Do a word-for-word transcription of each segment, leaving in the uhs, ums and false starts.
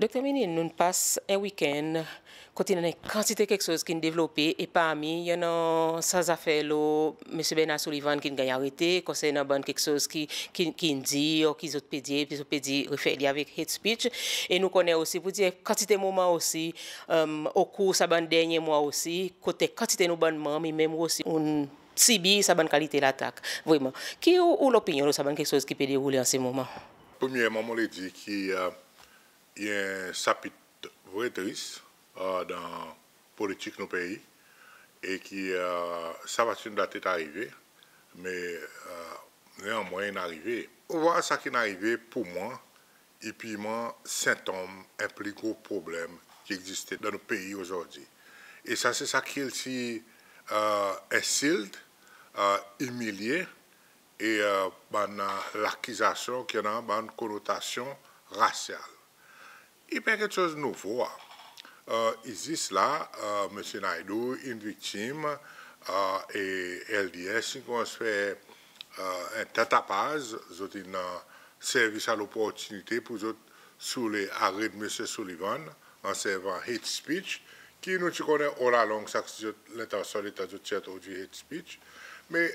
Direkter Minin, nou'n pas en wikenn kot in annan en kantite keksoz ki'n devlope, e parmi i annan sa zafer lo Msye Bernard Sullivan ki'n ganny arete, konsernan bann keksoz ki, ki, ki'n dir, ki zot pe dir, ki zot pe dir refer li avek hate speech. E nou konnen osi pour dir kantite moman osi, okour sa bann dernyen mwan osi, kot kantite nou bann manm, e menm ou osi, ou'n sibir sa bann kalite latak. Vreman, ki ou, ou lopinyon lo sa bann keksoz ki pe deroule an se moman? Premyerman, mon le dir ki i en sapit vre tris dan politik nou pei, e ki sa pa ti dwatet arive, me neanmwen in arive. Ou war sa ki'n arive pour mwan, i pirman sentonm en pli gro problenm ki egziste dan nou pei ozordi. E sa se sa kiltir ensilt, imilye, e bann lakizasyon ki annan bann konotasyon rasyal. I pa en keksoz nouvo a. I zis la, Msye Naidu in viktim, e LDS in konmans fer en tatapaz, zot in servi sa loportinite pour zot soule aret Msye Sullivan an servan hate speech, ki nou ti konnen all along sa ki zot lentansyon letan zot ti entrodwir hate speech. Me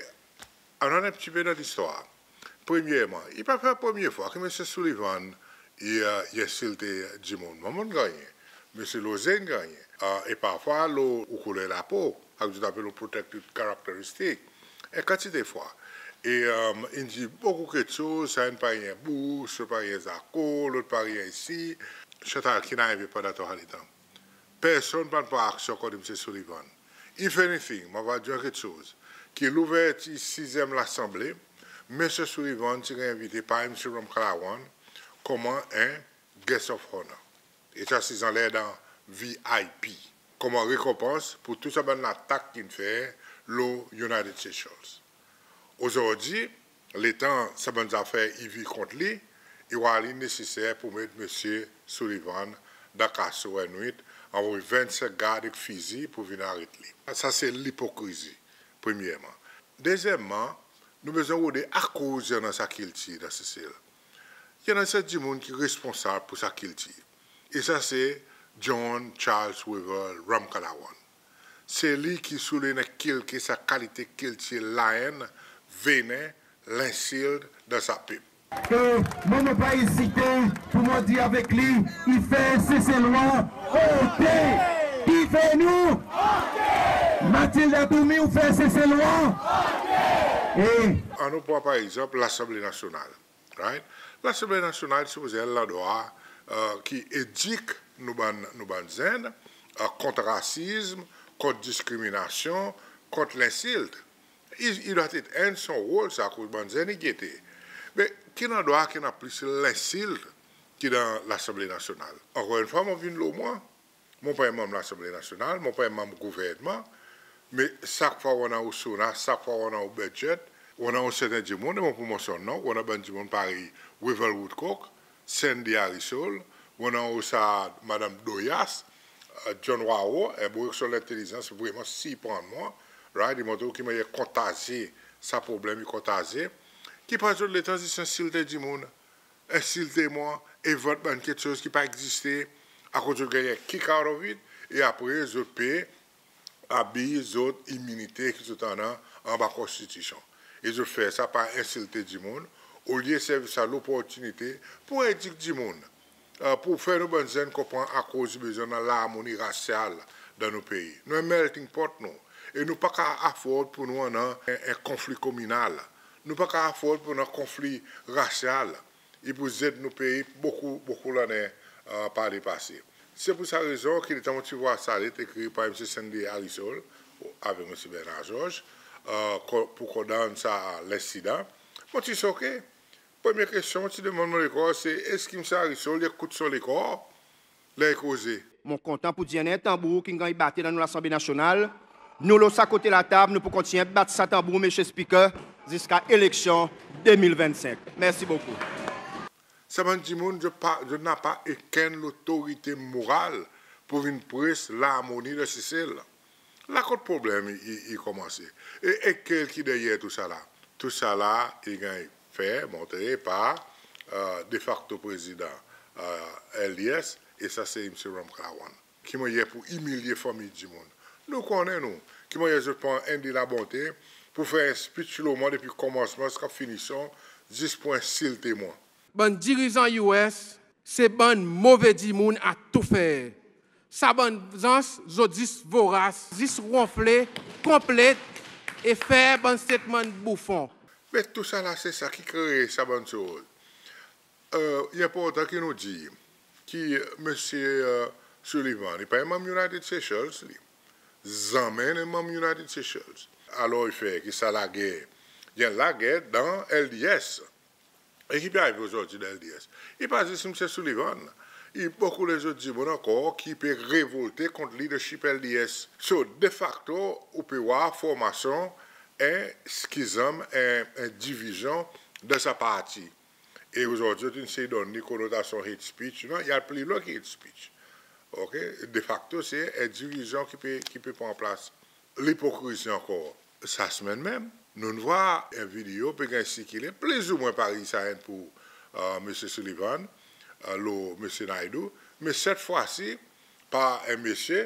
annou al en pti pe dan listwar. Premyerman, i pa fer premye fwa ki Msye Sullivan i, i ensilte dimoun. Mwan mon'n gannyen, Msye Loze in gannyen, e parfwa lo ou kouler lapo, sa ki zot apel ou protected characteristic, en kantite fwa. E in dir bokou keksoz, sa enn pa en bous, sa pa en zako, lot pa en isi. Chantal, ki'n arive pandan tou sa letan? Personn pa'n pran aksyon kont Msye Sullivan. If anything, mon ava dir en keksoz, ki louvertir sizyenm Lasanble, Msye Sullivan ti ganny envite par Msye Ramkalawan konman en guest of honour. E sa se zanler dan VIP, konman rekonpans pour tou sa bann latak ki'n fer lo United Seychelles. Ozordi, letan sa bann zafer i vir kont li, i war li neseser pour met Msye Sullivan dan kaso en nwit, anvoy vennsenk gard ek fizi pour vin aret li. Sa se lipokrizi, premyerman. Dezyenmman, nou bezwen rode akoz i annan sa kiltir dan Sesel. I annan sa dimoun ki responsab pour sa kiltir. E sa se John Charles Wavel Ramkalawan. Se li ki soule, in enkilke sa kalite kiltir laenn, venen, lensilt dan sa pep. E mwan mon pa ezite pour mwan dir avek li, i fer Seselwa onte. I fer nou onte. Mathilda Twomey, ou fer Seselwa onte. E annou pran par egzanp Lasanble Nasyonal. Right? Lasanble Nasyonal i sipoze en landrwa ki edik nou bann, nou bann zenn kont rasizm, kont diskriminasyon, kont lensilt. I, i dwatet enn son rol sa, akoz bann zenn i gete. Me ki landrwa ki annan plis lensilt ki dan Lasanble Nasyonal? Ankor enn fwa, mon vin lo mwan. Mon pa en manm Lasanble Nasyonal, mon pa en manm gouvernman, me sak fwa ou annan ou SONA, sak fwa ou annan ou budget, ou annan ou serten dimoun, e mon pou mansyonn non, ou annan bann dimoun parey Wavel Woodcock, Sandy Arissol, ou annan ou sa Madanm Doyas, John Hoareau, en boug ek son lentelizans vreman sirprann mwan, right? I montre ou ki mannyer kontaze sa problenm, i kontaze, ki pran zot letan zis ensilte dimoun, ensilte mwan, envant bann keksoz ki pa egziste, akoz zot ganny en kick out of it, e apre zot pe abiz zot iminite ki zot annan anba Konstitisyon. E zot fer sa par ensilte dimoun, olye servi sa loportinite pour edik dimoun, pour fer nou bann zenn konpran akoz i bezwen annan larmoni rasyal dan nou pei. Nou en melting pot nou, e nou pa kapab afford pour nou annan en, en konfli kominal. Nou pa kapab afford pour nou annan konfli rasyal. I pou zet nou pei bokou, bokou lannen par lepase. Se pour sa rezon ki letan mon ti war sa let ekri par Msye Sandy Arissol avek Msye Bernard Georges pour kondann sa lensidan, mon ti soke. Premye kestyon mon ti demann mon lekor se, eski Msye Arissol i ekout son lekor ler i koze? Mon kontan pour dir i annan en tanbour ki'n ganny bate dan nou Lasanble Nasyonal. Nou lo sa kote latab, nou pou kontinyen bat sa tanbour, Msye Spiker, ziska eleksyon de mil vennsenk. Mersi bokou. Sa bann dimoun, zot pa, zot napa okenn lotorite moral pour vin pres larmoni dan Sesel. La kot problenm i, i, i konmanse. E, e kel ki deryer tou sa la? Tou sa la i ganny fer, montre par de facto prezidan LDS, e sa se Msye Ramkalawan. Ki mannyer pour imilye fanmir dimoun. Nou konnen nou ki mannyer zot pran enn de labonte pour fer en speech lo mwan depi konmansman ziska finisyon, zis pour ensilte mwan. Bann dirizan US se bann move dimoun a tou fer. Sa bann zans zot zis voras, zis ronfle, konplet e fer bann statement boufon. Me tousala se sa ki kree sa bann soz. I enportan ki nou dir ki Msye Sullivan i pa en manm United Seychelles li. Zanmen i en manm United Seychelles. Alor i fer ki sa lager, i en lager dan LDS. E ki pe arive ozordi dan LDS? I pa zis Msye Sullivan. I bokou lezot dimoun ankor ki pe revolte kont leadership LDS. So, defakto, ou pe war formasyon en skizanm, en, en divizyon dan sa parti. E ozordi zot in sey donn li konotasyon hate speech. Non, i al pli lwen ki hate speech. OK? Defakto se en divizyon ki pe, ki pe pran plas. Lipokrizi ankor. Sa semenn menm, nou'n war en video pe ganny sirkile plizoumwen parey sa enn pour Msye Sullivan lo Msye Naidu, me set fwa si par en mesye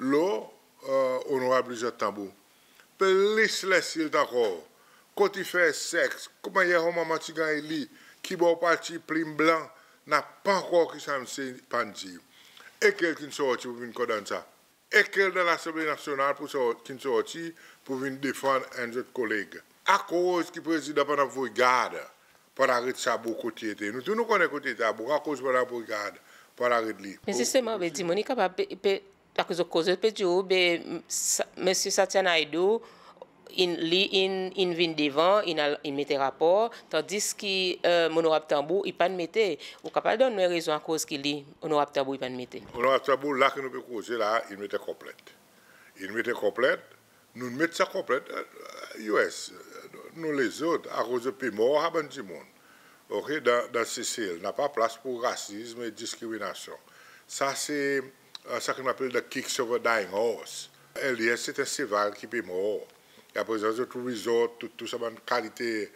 lo Onorab Lizette Tambou. Plis lensilt ankor. Kot i fer seks, ki mannyer son manman ti ganny li, ki bor ou pral tir plim blan, napa ankor ki sa msye pa'n dir. E kel ki'n sorti pour vin kondann sa? E kel dan Lasanble Nasyonal pour sor-, ki'n sorti pour vin defann enn zot koleg? Akoz ki Prezidan pa'n avoy gard pour al aret sa boug kot i ete? Nou tou nou konnen kot i ete sa boug, akoz pa'n avoy gard pour al aret li? Me zisteman, be dimoun i kapab pe, pe, akoz zot koze pe dir ou be Msye Satya Naidu in, li in, in vin devan, in al, in met en rapor, tandis ki Onorab Tambou i pa'n mete. Ou kapab donn nou en rezon akoz ki li, Onorab Tambou, i pa'n mete? Onorab Tambou, la ki nou pe koze la, in met en konplent. In met en konplent, nou'n met sa konplent US, nou lezot, akoz zot pe mor sa bann dimoun. OK, dan, dan Sesel napa plas pour rasizm e diskriminasyon. Sa se sa ki nou apel the kicks of a dying horse. LDS se en seval ki pe mor. E aprezan zot resort tou, tou sa bann kalite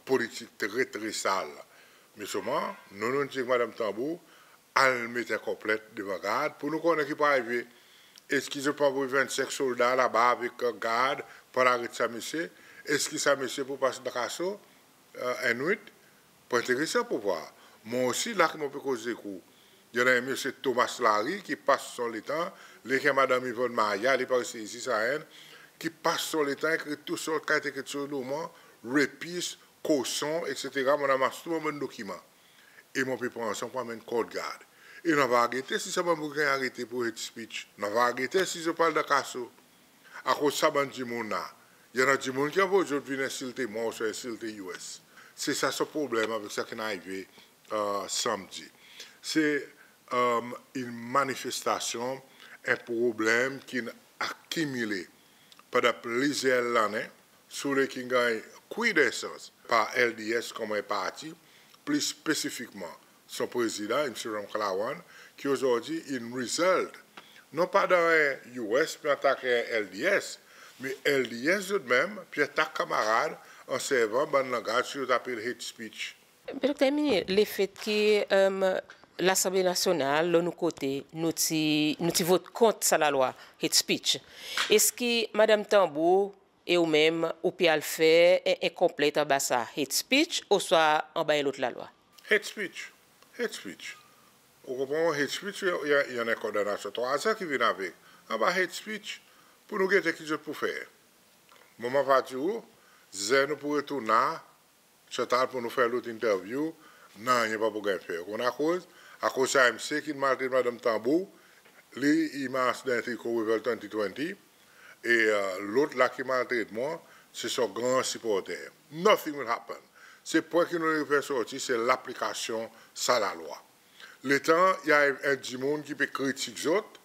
politik tre, tre sal. Me selman, nou, nou'n dir Madanm Tambou, al met en konplent devan gard pour nou konnen ki pou arive. Eski zot pou anvoy vennsenk solda laba avek gard pour al aret sa mesye? Eski sa mesye pou pas dan kaso en nwit? Pou enteresan pour war. Mwan osi, la ki mon pe koze ek ou, i annan en Msye Thomas Larry ki pas son letan, li ek Madanm Yvonne Maya, li pa reste isi sa enn, ki pas son letan ekri tou sort kalite keksoz lo mwan, rapist, koson, etsetera. Mon anmas tou bann dokiman. E mon pe pran sa pour anmenn court gard. E nou ava gete si sa bann boug ganny arete pour hate speech. Nou ava gete si zot pou al dan kaso. Akoz sa bann dimoun la, i annan dimoun ki anvoy zot vin ensilte mwan ouswa ensilte US. Se sa son problenm avek sa ki'n arive Sanmdi. Se en manifestasyon en problenm ki'n akimile pandan plizyer lannen, sou le ki'n ganny kwi dan en sans par LDS konman en parti, pli spesifikman son prezidan, Msye Ramkalawan, ki ozordi in result non pa dan en US pe atak en LDS, me LDS zot menm pe atak kanmarad an servan bann langaz ki zot apel hate speech. Be Dokter Herminie, lefet ki Lasanble Nasyonal lo nou kote, nou ti, nou ti vot kont sa lalwa hate speech, eski Madanm Tambou e ou menm ou pe al fer en, en konplent anba sa hate speech ouswa anba en lot lalwa? Hate speech. Hate speech. Ou konpran? Hate speech, i annan kondanasyon trwa an ki vin avek. Anba hate speech, pour nou gete ki zot pou fer. Mwan mon ava dir ou, zenn ou pou retourn la, Chantal, pour nou fer lot interview, nanryen pa pou ganny fer. Ou konn akoz? Akoz sa msye ki'n maltret Madanm Tambou, li i mars dan triko Revolt twenty twenty, e lot la ki maltret mwan, se son gran siporter. Nothing will happen. Se pwen ki nou le fer sorti, se laplikasyon sa lalwa. Letan i ariv en dimoun ki pe kritik zot,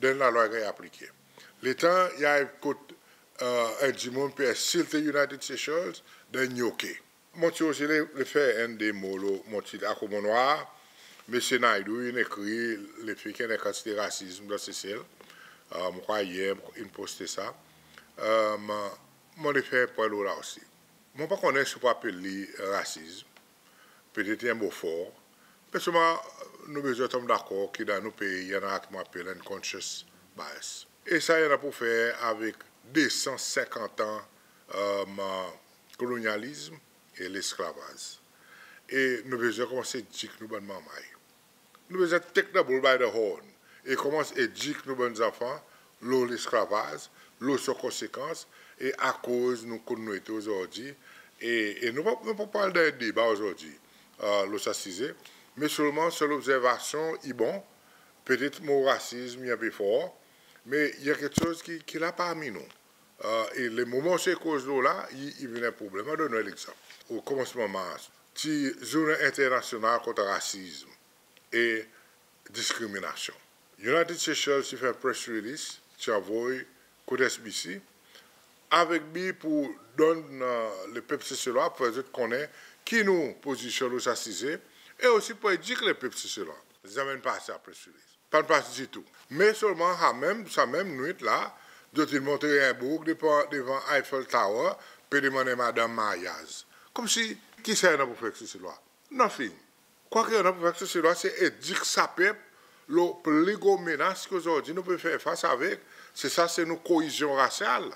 then lalwa i ganny aplike. Letan i ariv kot en dimoun pe ensilte United Seychelles, then i OK. Mon ti osi le, le fer enn de mo lo mon ti akoz mon war Msye Naidu in ekri lefe ki annan en kantite rasizm dan Sesel. Mon krwar yer in poste sa. Mon le fer pwen lo la osi. Mon pa konnen si ou pou apel li rasizm, petet en mo for, Me selman nou bezwen tonm dakor ki dan nou pei i annan sa ki mon apel unconscious bias. E sa i annan pour fer avek de san senkant an kolonyalizm e lesklavaz. E nou bezwen konmans edik nou bann manmay. Nou bezwen take the bull by the horn e konmans edik nou bann zanfan lo lesklavaz, lo son konsekans, e akoz nou kot nou ete ozordi. E, e nou pa, nou pa pou al dan en deba ozordi lo sa size, me selman son lobzervasyon i bon, petet mo rasizm i en pe for, me i annan keksoz ki, ki la parmi nou. E le moman ou koz lo la, i, i vin en problenm. Mon donn ou en legzanp. O komansman Mars, ti Zournen Enternasyonal kont Rasizm e Diskriminasyon. United Seychelles ti fer en press release, ti anvoy kot S B C, avek bi pour donn lepep Seselwa, pour fer zot konnen ki nou pozisyon lo sa size, e osi pour edik lepep Seselwa. Zanmen pa sa press release. Pa'n pas ditou. Me selman sa menm, sa menm nwit la, zot in montre en boug devan, devan Eiffel Tower, pe demann en madanm maryaz. Konmsi, ki sa i annan pour fer ek Seselwa? Nothing. Kwa ki i annan pour fer ek Seselwa, se edik sa pep lo pli gro menas ki ozordi nou pe fer fas avek, se sa, se nou koizyon rasyal.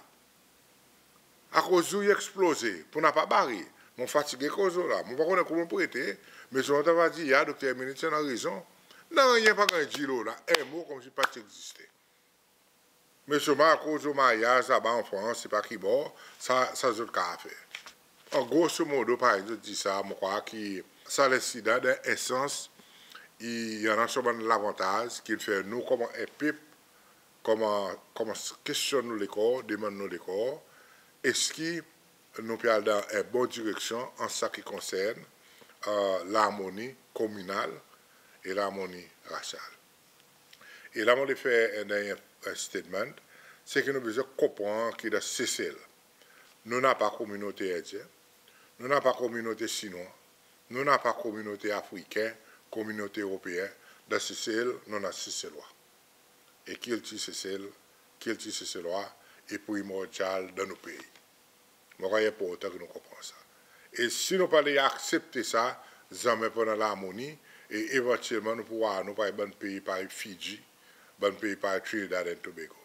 Akoz zour i eksploze, pour napa bare. Mon fatige koz lo la, mon pa konnen koman pour ete, me zot ava dir, ya, Dokter Herminie ti annan rezon. Nanryen pa ganny dir lo la, en mo konmsi pa ti egziste. Me selman akoz lo maryaz laba an Frans, se pa ki bor, sa, sa zot kapab fer. An grosso modo, parey zot dir sa, mon krwar ki sa lensidan, dan en sans, i, i annan son bann lavantaz ki fer nou konman en pep, konman, konman kestyon nou lekor, demann nou lekor, eski nou pe al dan en bon direksyon an sa ki konsern larmoni kominal e larmoni rasyal? E la mon le fer en dernyen statement, se ki nou bezwen konpran ki dan Sesel, nou napa kominote Endyen, nou napa kominote Sinwa, nou napa kominote Afriken, kominote Eropeen. Dan Sesel, nou annan Seselwa. E kiltir Sesel, kiltir Seselwa i primordyal dan nou pei. Mon krwar i enportan ki nou konpran sa. E si nou pa le aksepte sa, zanmen pou annan larmoni, e evantyelman nou pou war nou parey bann pei parey Fidji, bann pei parey Trinidad and Tobago.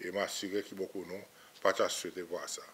E mon asire ki bokou nou pa ti a swete vwar sa.